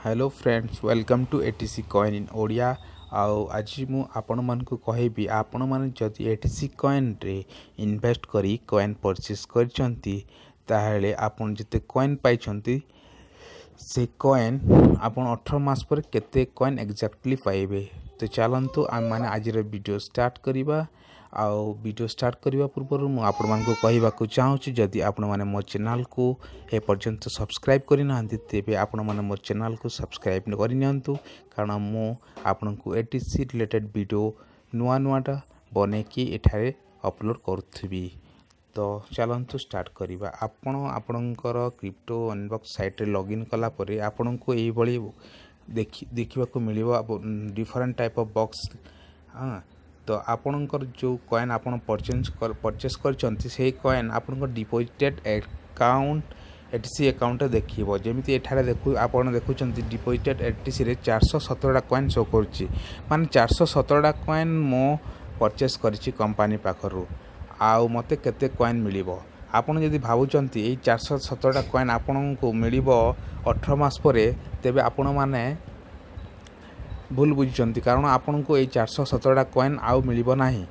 Hello friends, welcome to ATC Coin in Odia. ଆଉ ଆଜି ମୁଁ ଆପଣମାନଙ୍କୁ କହିବି, ଆପଣମାନେ ଯଦି ଏଟିସି କଏନ୍ରେ ଇନଭେଷ୍ଟ କରି କଏନ୍ ପରଚେସ୍ କରିଛନ୍ତି, ତାହେଲେ ଆପଣ ଯେତେ କଏନ୍ ପାଇଛନ୍ତି, ସେ କଏନ୍ ଆପଣ 18 ମାସ ପରେ କେତେ କଏନ୍ ଏକ୍ଜାକ୍ଟଲି ପାଇବେ। ତ ଚାଲନ୍ତୁ, ଆମେମାନେ ଆଜିର ଭିଡ଼ିଓ ଷ୍ଟାର୍ଟ କରିବା। ଆଉ ଭିଡ଼ିଓ ଷ୍ଟାର୍ଟ କରିବା ପୂର୍ବରୁ ମୁଁ ଆପଣମାନଙ୍କୁ କହିବାକୁ ଚାହୁଁଛି, ଯଦି ଆପଣମାନେ ମୋ ଚ୍ୟାନେଲକୁ ଏପର୍ଯ୍ୟନ୍ତ ସବସ୍କ୍ରାଇବ୍ କରିନାହାନ୍ତି, ତେବେ ଆପଣମାନେ ମୋ ଚ୍ୟାନେଲକୁ ସବସ୍କ୍ରାଇବ୍ କରିନିଅନ୍ତୁ, କାରଣ ମୁଁ ଆପଣଙ୍କୁ ଏଟିସି ରିଲେଟେଡ଼୍ ଭିଡ଼ିଓ ନୂଆ ନୂଆଟା ବନେଇକି ଏଠାରେ ଅପଲୋଡ଼ କରୁଥିବି। ତ ଚାଲନ୍ତୁ ଷ୍ଟାର୍ଟ କରିବା। ଆପଣ ଆପଣଙ୍କର କ୍ରିପ୍ଟୋ ଅନବକ୍ସ ସାଇଟ୍ରେ ଲଗ୍ଇନ୍ କଲା ପରେ ଆପଣଙ୍କୁ ଏଇଭଳି ଦେଖିବାକୁ ମିଳିବ, ଡିଫରେଣ୍ଟ ଟାଇପ୍ ଅଫ୍ ବକ୍ସ। ହଁ, ତ ଆପଣଙ୍କର ଯେଉଁ କଏନ୍ ଆପଣ ପରଚେସ୍ କରିଛନ୍ତି, ସେଇ କଏନ୍ ଆପଣଙ୍କ ଡିପୋଜିଟେଡ଼ ଆକାଉଣ୍ଟ, ଏଟିସି ଆକାଉଣ୍ଟରେ ଦେଖିବ। ଯେମିତି ଏଠାରେ ଆପଣ ଦେଖୁଛନ୍ତି, ଡିପୋଜିଟେଡ଼ ଏଟିସିରେ 417ଟା କଏନ୍ ଶୋ କରୁଛି। ମାନେ 417ଟା କଏନ୍ ମୁଁ ପରଚେସ୍ କରିଛି କମ୍ପାନୀ ପାଖରୁ। ଆଉ ମୋତେ କେତେ କଏନ୍ ମିଳିବ? ଆପଣ ଯଦି ଭାବୁଛନ୍ତି ଏଇ 417ଟା କଏନ୍ ଆପଣଙ୍କୁ ମିଳିବ 18 ମାସ ପରେ, ତେବେ ଆପଣମାନେ ଭୁଲ ବୁଝିଛନ୍ତି, କାରଣ ଆପଣଙ୍କୁ ଏଇ 417ଟା କଏନ୍ ଆଉ ମିଳିବ ନାହିଁ।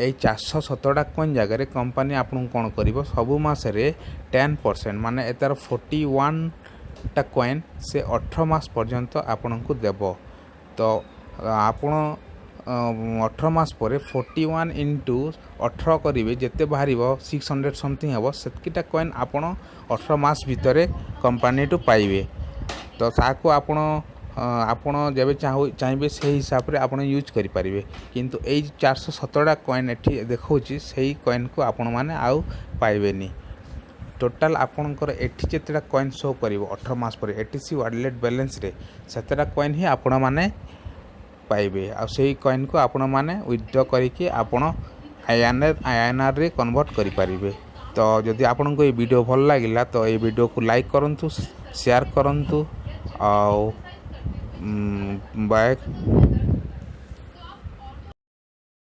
ଏଇ 417ଟା କଏନ୍ ଜାଗାରେ କମ୍ପାନୀ ଆପଣଙ୍କୁ କ'ଣ କରିବ, ସବୁ ମାସରେ 10%, ମାନେ ଏତାର 41ଟା କଏନ୍ ସେ 18 ମାସ ପର୍ଯ୍ୟନ୍ତ ଆପଣଙ୍କୁ ଦେବ। ତ ଆପଣ 18 ମାସ ପରେ 41 ଇଣ୍ଟୁ 18 କରିବେ, ଯେତେ ବାହାରିବ, 600 ସମଥିଙ୍ଗ ହେବ। ସେତିକିଟା କଏନ୍ ଆପଣ 18 ମାସ ଭିତରେ କମ୍ପାନୀଠୁ ପାଇବେ। ତ ତାକୁ ଆପଣ ଯେବେ ଚାହିଁବେ, ସେଇ ହିସାବରେ ଆପଣ ୟୁଜ୍ କରିପାରିବେ। କିନ୍ତୁ ଏଇ 417ଟା କଏନ୍ ଏଠି ଦେଖାଉଛି, ସେଇ କଏନ୍କୁ ଆପଣମାନେ ଆଉ ପାଇବେନି। ଟୋଟାଲ୍ ଆପଣଙ୍କର ଏଠି ଯେତେଟା କଏନ୍ ଶୋ କରିବ 18 ମାସ ପରେ ଏଟିସି ୱାଲେଟ୍ ବାଲାନ୍ସରେ, ସେତେଟା କଏନ୍ ହିଁ ଆପଣମାନେ ପାଇବେ। ଆଉ ସେଇ କଏନ୍କୁ ଆପଣମାନେ ୱିଥଡ୍ର କରିକି ଆପଣ ଆଇଏନ୍ଆର୍ରେ କନଭର୍ଟ କରିପାରିବେ। ତ ଯଦି ଆପଣଙ୍କୁ ଏଇ ଭିଡ଼ିଓ ଭଲ ଲାଗିଲା, ତ ଏଇ ଭିଡ଼ିଓକୁ ଲାଇକ୍ କରନ୍ତୁ, ସେୟାର କରନ୍ତୁ ଆଉ ବାଏ।